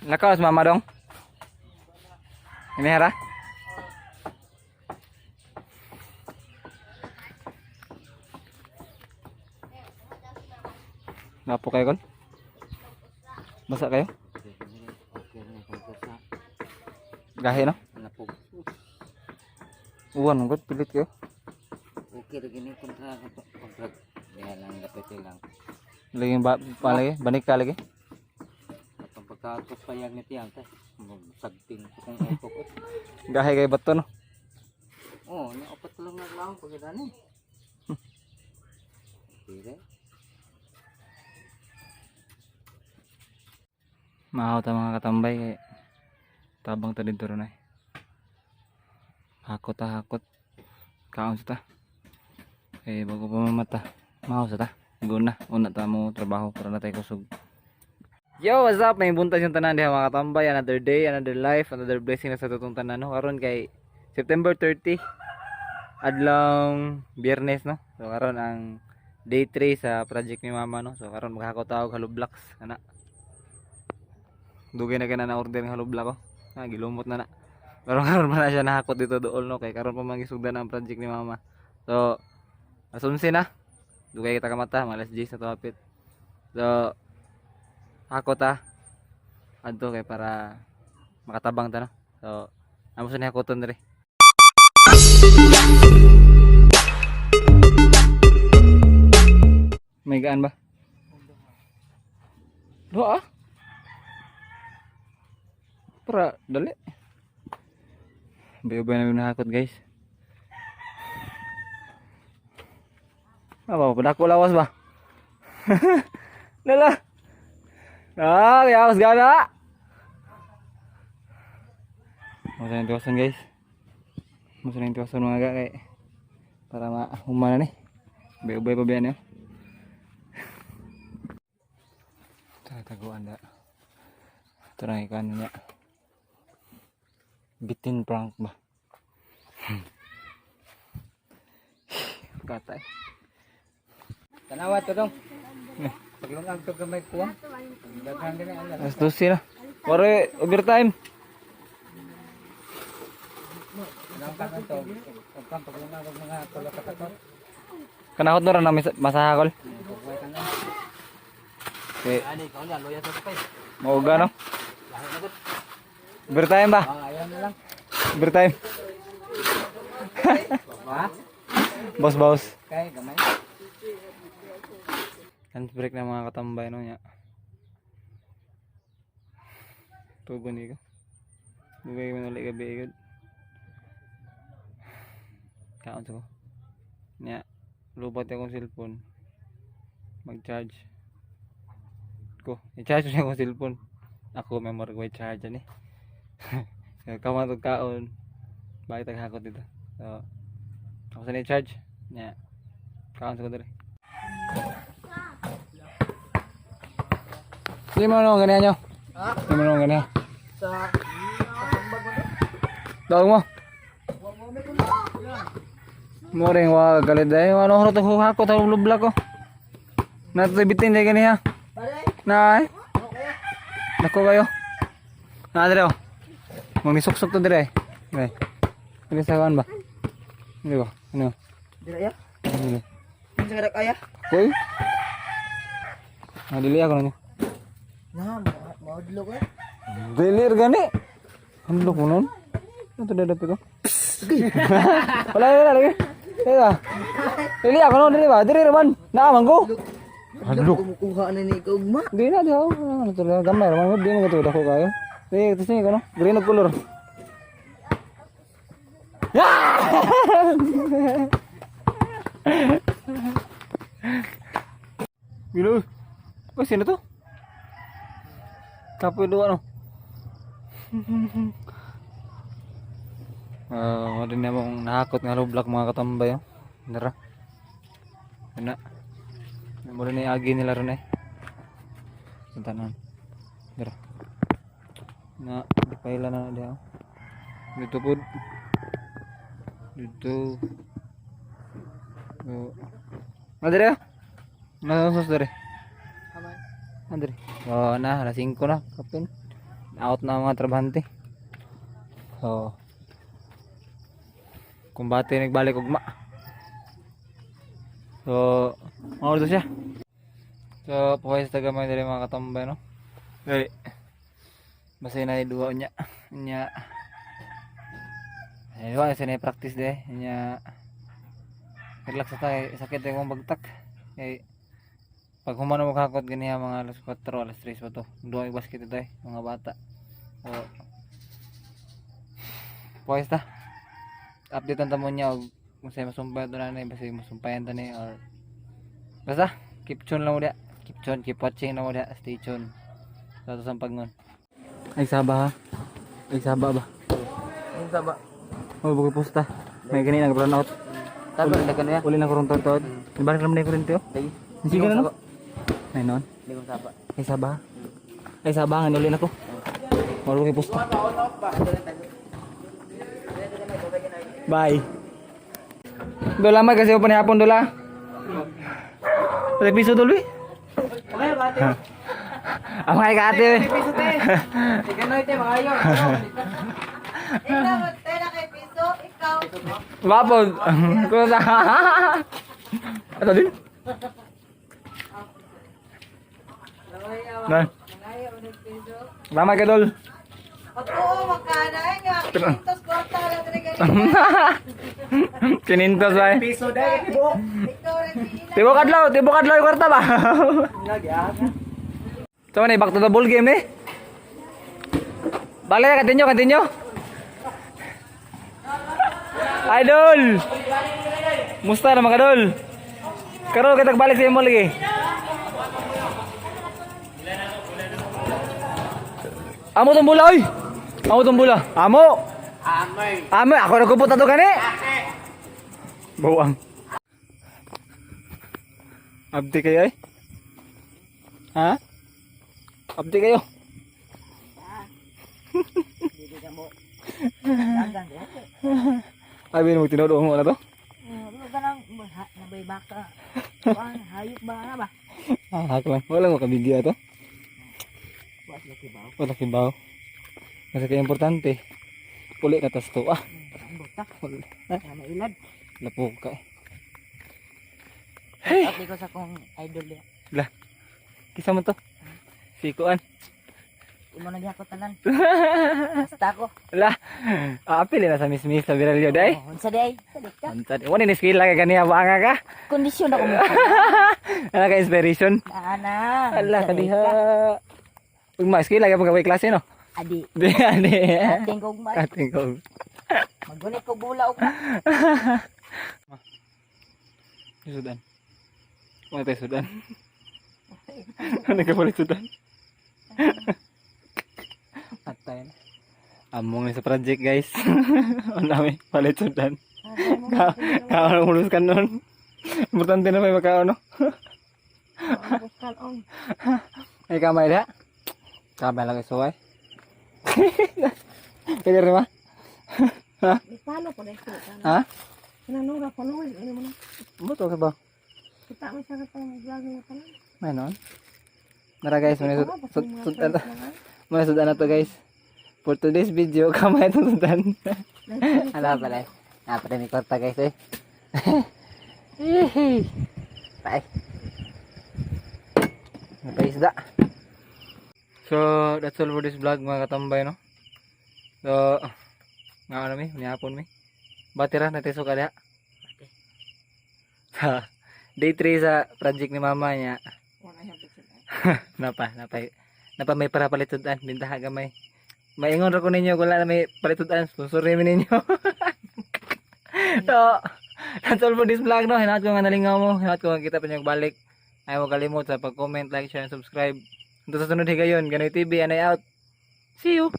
Lakaw sa mama dong. Ini hara. Napo kayo kon? Basa kayo? Okay na kontra sa Gahi no? napog. Uwan mong pilit kayo. Okay ra gini kontra kontra diha lang dapat lang. Lagi ba palagi banik ka lagi. Atong pagkaakos payag ni tiyang ta. Sagting sa kong utok. Gahi kay bato no. Oh, ni opat lang naglaon pag dani. Dire. Maaw ta mga katambay kay tabang ta dito ron ay. Hakot ta hakot. Kaon sa ta. Eh bago pa mamata. Maaw sa ta. Guna, una ta mo trabaho para na tayo kusog. Yo, what's up? May buntag yung tanan diha mga katambay. Another day, another life, another blessing na sa tutong tanan no. Karon kay September 30, adlong Biyernes no. So karon ang day 3 sa project ni Mama no. So karon maghakot ta og hollow blocks ana. Dugay na kay na order ng hollow block ko. Ah, gilumot na na. Pero karon pa na siya nahakot dito dool no kay karon pa man gisugdan ang project ni Mama. So alas 11 na. Dugay kita kamata, mga alas 10 na to hapit. So hakot ta adto kay para makatabang ta no. So amo sa ni hakoton diri. May gaan ba? Doa ah. Para dali. Bayo-bayo namin nahakot, guys. Apa, padako lawas ba? Lala. Ah, kaya awas gana. Masa yung tiwasan, guys. Masa yung tiwasan mga ga kay para mahumana ni. Bayo-bayo pa biyan yun. Tataguan da. Ito na ikaw niya. Bitin prank ba? Katay. Tanawa to dong. Paglungag to gamay kuwang. Daghan gani ala. Alas 12 na. Pare, overtime. Nang ka to. Pagkang paglungag og mga tulo ka takot. Kanahot na rin na masahakol. Pagway ka na. Okay. Ani ka unya loya sa kapay. Mauga no? Lahi na gud. Overtime ba? Ah, ayaw na lang. Overtime. Ha? Boss, boss. Kay gamay. Lunch break na mga katambay no niya. Tugon ko. Dugay man ulit gabi gud. Kaon sa ko. Nya, lubat akong cellphone. Mag-charge. Ko, i-charge siya akong cellphone. Ako memory ko i-charge ani. Kaman tog kaon. Bakit taghakot dito? So, ako sa ni-charge. Nya. Kaon sa ko diri. Hindi mo naman ganyan nyo. Hindi mo naman ganyan. Sa Dawag mo. Mo rin wa galit dahil. Ano ko ito hakot ang lubla ko. Natubitin dahil ganiya. Nay. Nako kayo. Na dire oh. Magnisok-sok to dire. Dire. Dire sa kuan ba? Hindi ba? Ano? Dira ya. Ano? Unsa ka kaya? Koy. Ah, dili ako na niyo. Na, maudlo ko. Dili gani. Handlo ko nun. Ano to dadapit ko? Wala wala lagi. Dili. Dili ako nun, dili ba? Dili raman. Naaman ko. Handlo. Kumukuha na ni ikaw ugma. Di na di ako. Ano to gamay raman. Di mo to dako kayo. Di ito ko no. Green og color. Ah! Gilo. Uy, sino to? Kapoy do ano? Ah, uh, din na nahakot nga lublak mga katambay oh. Nara. Ana. Mo rin agi nila ron eh. Sa tanan. Dira. Na dipaila na na diha. Oh. Dito po. Dito. Oh. Ah, dire. Na sos dire. Andre. Oh, na alas 5 na kapin. Out na ang mga trabahante. So, kumbate nagbalik ugma. So, mao to siya. So, puwes ta gamay diri, mga katambay, no. Dali. Basta na duwa nya. Nya. Ay, wa sa na practice de. Nya. Relax sa tayo, sakit akong bagtak. Eh, pag humano mo kakot ganiha mga alas 4, alas 3 pa to. Duwa yung basket ito eh, mga bata. So, puwes ta. Update ang tamo niya og kung sa'yo masumpay ito na ni, basta masumpayan ta ni or basta keep tune lang mo diya. Keep tune, keep watching lang mo diya. Stay tune. Sa ato sa pagnon. Ay, saba ha. Ay, saba ba? Ang saba. Oh, bukod posta. May gani nag brown out. Tago na kanu ya. Uli na kurong taon. Ibalik naman na yung kurente oh. Lagi. Sige na no. Ay noon. Hindi ko saba. Ay saba. Ay saba nga uli na ko. Wala kay posta. Bye. Dola may kasi pa ni hapon dola. Ay piso dulu. Okay, bate. Ang ay ka ate. Piso te. Sige no ite mga ayo. Ikaw, magtela kay piso, ikaw. Vapod. Kusa. Ano din? Na. Tama ka dol. Pag-oo, magkanay nga. Kinintos kwarta na talaga rin. Kinintos ba? Piso dai tibok. Ikaw rin pila. Tibok adlaw yung kwarta ba? Lagi ah. So ni back to the ball game ni. Bale, continue, continue. Idol. Musta na mga kadol? Karon kita balik sa imo lagi. Amo tong bola oy. Amo tong bola. Amo. Amoy. Amo ako nagkupot ato gani. Bawang. Abdi kayo eh. Ha? Abdi kayo. Ay, mo tinuod mo na to? Ano ka nang nabay baka? Kuan, hayop ba na ba? Ah, hak lang. Wala mo kabigya to. Buat laki ba? Wala kibaw. Kasi kaya importante. Uli na tas to. Ah, Ang buta. wala. Ah, Na mailad. lapok ka eh. Ate ko sa kong idol niya. Lah. Kisa mo to? Si Kuan. Imo na ko tanan. Basta ako. Lah. Apil na sa mismis sa Viralio day. Oh, unsa day? Salik ka. Antad. Wala ni skill ka ganiya banga ka. Kondisyon ako mo. Ano ka inspiration? Ana. Ala kadiha. Ug ma skill lagi pag klase no. Adi. Di ani. Ating kog ma. Kating ko. Magunit ko bula og Sudan. Wala tayo sudan. Ano ka pala sudan? Patay na. Among sa project guys. Ang dami palit sudan. Ka kaon ulos ka nun. Importante na may makaon no. Ay kamay da. Kamay lang suway. Pwede rin ba? Ha? Paano po dai ko? Ha? Nanura pa no, ano mo na. Buto ka ba? Kita man sa katong vlog nga pala. May noon. Nara guys, may sud sud may sudan na to guys. For today's video, kamay itong sudan. Ala pala eh. Napatay ni kwarta guys eh. Bye. Napaisda. So, that's all for this vlog mga katambay no. So, nga ano mi, nihapon mi. Batira natiso ka diha. Sa day 3 sa project ni mama niya. Napa, napa, napa may para palitudan, bintaha gamay. Maingon ra ko ninyo kung wala na may palitudan, sponsor namin ninyo. So, that's all for this vlog no. Hinaot ko nga nalingaw mo, hinaot ko nga kita pa niyong balik. Ay mo kalimot sa pag-comment, like, share, and subscribe. Hanggang sa sunod higayon, Ganoy TV, and I out. See you!